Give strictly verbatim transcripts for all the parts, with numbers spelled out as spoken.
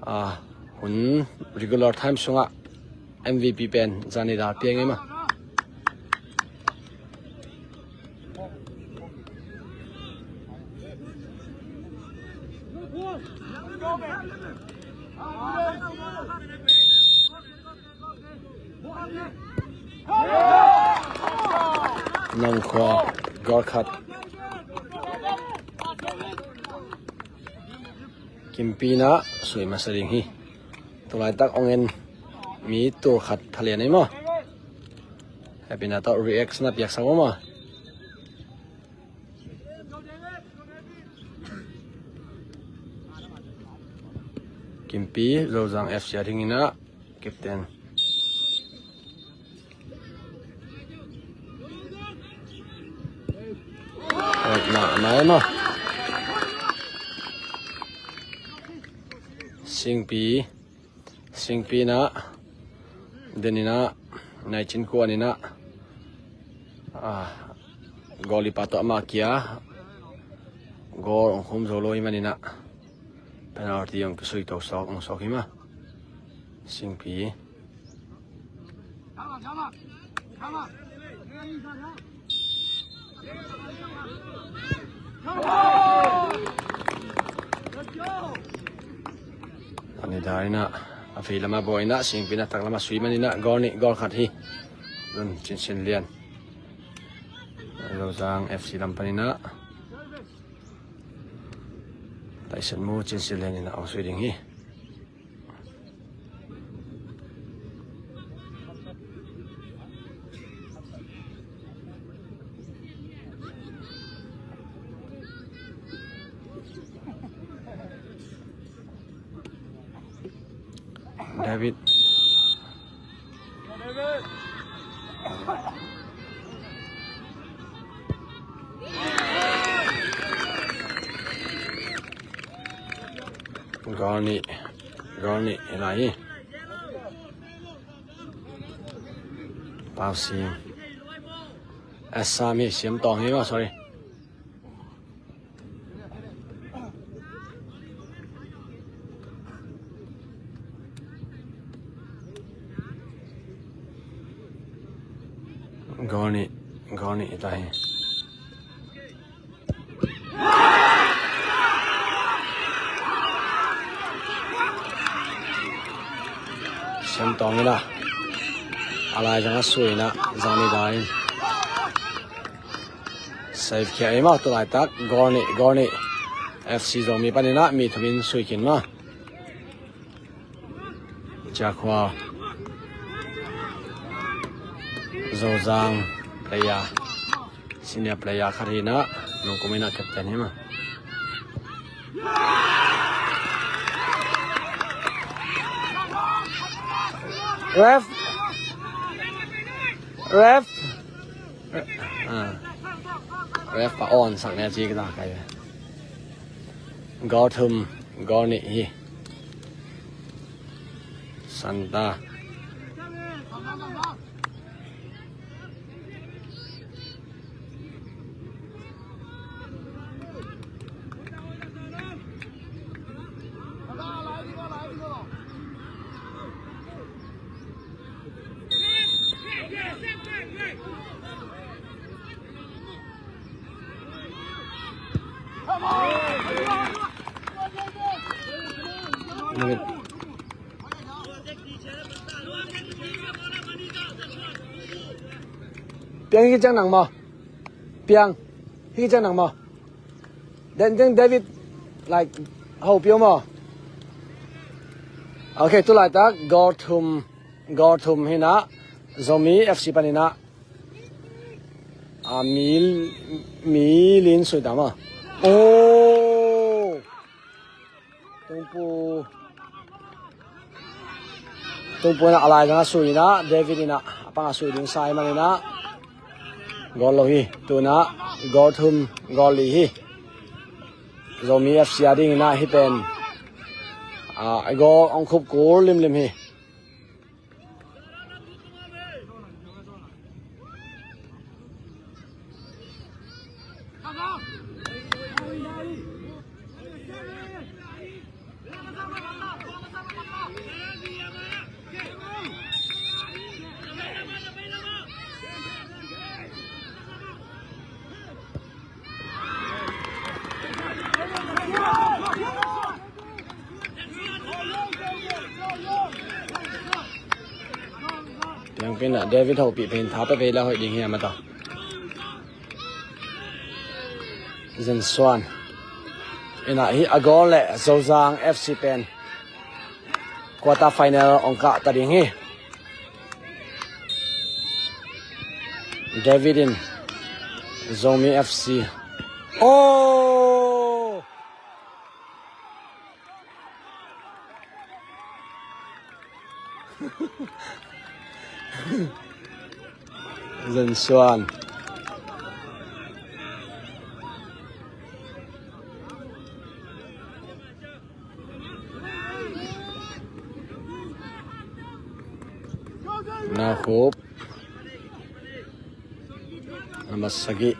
Ah, hun regular time sungah M V P pen Zani Dal piang ei maw. Nongkhua goal khat. Kimpi in ah sui masa ding hi. Tulaitak ong en mi tul khat thalian ei maw. Happy na tawh reaction na piaksak maw maw. Kimpi, Zozang F C a dingin ah captain. Oi, na, na, na. Singpi, Singpi in ah, den in ah, Nai Cin Kuan in ah, ah, goal i pa tawh ama kia, goal ong khum zo lo i man in ah, penalty ong kisui to sawk, ong sawk hi maw. Singpi. Zani Dal in ah, a vei lamah bawl in ah, Singpi in ah tak lamah sui man in ah, goal nih, goal khat hi. Zon Cin Sin Lian. Zozang F C lam pan in ah, Taisan Mu Cin Sin Lian in ah ong sui ding hi. David. Goal nih, goal nih hi lai hi. Pau Sing. Assam hi, Siam Tawng hi maw, sorry. Goal nih, goal nih hi ta hi. Siam Tawng in ah, a lai zang a sui in ah, Zani Dal in save khia ei maw. Tulaitak goal nih, goal nih. F C Zomi pan in ah mi thum in sui khin maw. Ciakhua, Zozang player, senior player khat hi in ah, nungkum in ah captain hi maw. Ref. Ref. Ah. Ref pa on sak ne ci ka ta kai. Goal thum, goal nih hi. Santa. Piang hi ciang nang maw. Piang hi ciang nang maw. Den, den David, like, ho piau maw. Ok, tulaitak goal thum, goal thum hi in ah, Zomi F C pan in ah. A mi, mi li in sui ta maw. Oh. Tungpu. Tungpu in ah a lai zang a sui in ah, David in ah a pang a sui ding sa i man in ah. Goal lo hi, tu in ah goal thum, goal li hi. Zomi F C a ding in ah hih pen, ah, goal ong khup kul limlim hi. Ziangpin ah David hopih pen tha pe vei la hoih ding hiam a ta. Zen Suan. Ina hi a goal le Zozang F C pen quarter final ong kah ta ding hi. David in Zomi F C. Oh! Zen Suan. Na khup. Number sagih.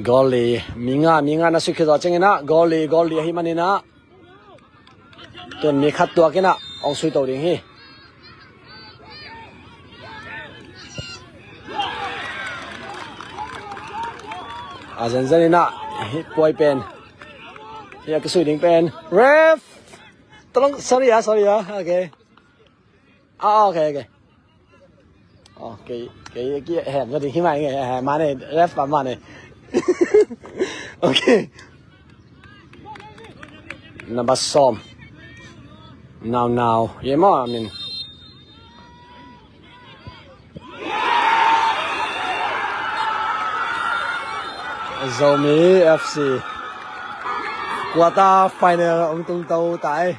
Goal li. Mi nga, mi nga na sui khit zawh ciangin ah goal li, goal li ahi manin ah tun mi khat tuak in ah ong sui to ding hi. A zenzen in ah hi puai pen. Hi a kisui ding pen. Ref! Tolong, sorry ah, sorry ah. Okay. Ah, okay, okay. Oh, kei, kei, kei, hem, sorry, hi mai nge, eh, mane, ref pa mane. Okay. Number sawm. Nau nau. Ye maw, I mean. Zomi F C. Quarter final ong tung to tai.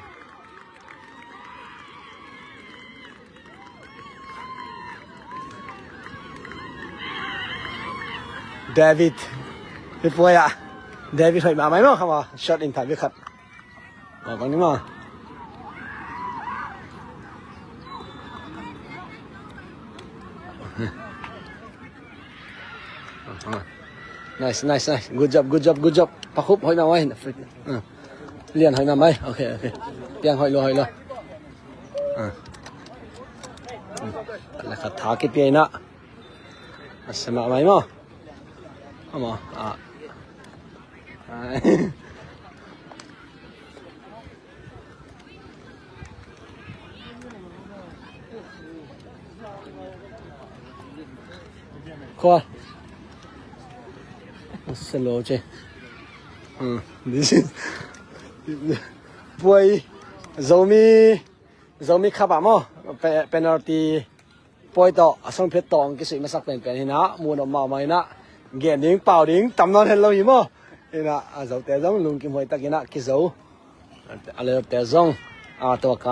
David. Hi puai ah. David hoih mahmah maw, come on. Shot in time khat. Bang bang ni maw. Nice, nice, nice. Good job, good job, good job. Pakhup hoih mahmah. Ah. Lian hoih mahmah. Okay, okay. Piang hoih lo, hoih lo. Ah. La khat tha kipia in ah. A sia mahmah maw. Come on. Ah. Ah. Khua. Selo che. Hmm, this is puai Zomi, Zomi Cup ah maw. Pe-, penalty puai tawh a song phet tawh ang kisui masak penpen hi na, mun om mahmah hi na. Gen ding pau ding tam nawn het lo hi maw. Hi na, a Zote zong lungkim huai tak hi na, kizo. A Leute zong a tua ka